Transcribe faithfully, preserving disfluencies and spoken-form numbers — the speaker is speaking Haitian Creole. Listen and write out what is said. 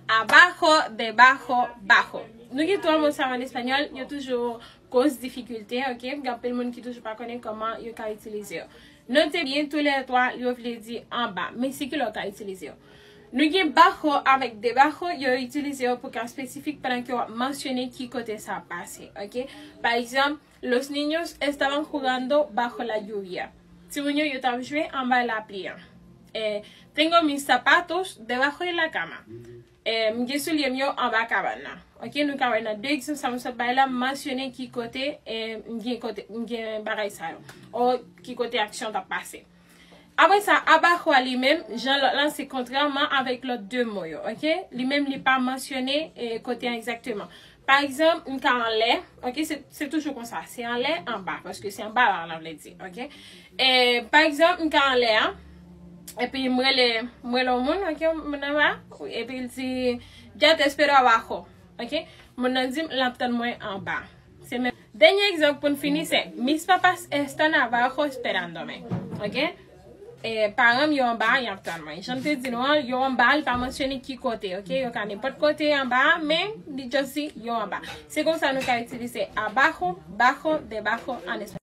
Abajo, debajo, bajo. Nou gen twa mo sa an espanyòl, yo toujou koz difikilte, ok? Gen anpil moun ki toujou pa konnen kòman yo ka itilize yo. Note byen, toulètwa, yo vle di anba. Men se ki lè w ka itilize yo. Nou gen bajo avèk debajo, yo itilize yo pou ka espesifik pandan ke w ap mansyone ki kote sa pase, ok? Pa egzanp, Los niños estaban jugando bajo la lluvia. Timoun yo, yo t ap jwe anba lapli a. Eh, tengo mis zapatos debajo de la cama. Eh, m gen soulye m yo anba kabann nan. Ok, nou ka wè nan de egzanp sa m sot bay la, m mansyone ki kote, eh, m gen kote, m gen bagay sa yo. O ki kote aksyon t ap pase. Apre sa, abajo a li menm, jan lòt lan, se kontrèman avèk lòt de mo yo, ok? Li menm, li pa mansyone, eh, kote an egzakteman. Pa egzanp, m ka anlè, ok? Se, se toujou konsa, se anlè, anba, paske se anba la, la vle di, ok? E, pa egzanp, m ka anlè a, epi m rele, m rele yon moun, ok? Moun anba, epi l di, "Ya te espero abajo," ok? Moun nan di m, "L ap tann mwen anba." Se menm. Dènye egzanp pou n fini, se, "Mis papás están abajo esperándome," ok? E, paran m yo anba, y ap tann mwen. Jan m te di nou an, yo anba, li pa mansyone ki kote, ok? Yo ka nenpòt kote anba, men li just di yo anba. Se konsa nou ka itilize abajo, bajo, debajo an espanyòl.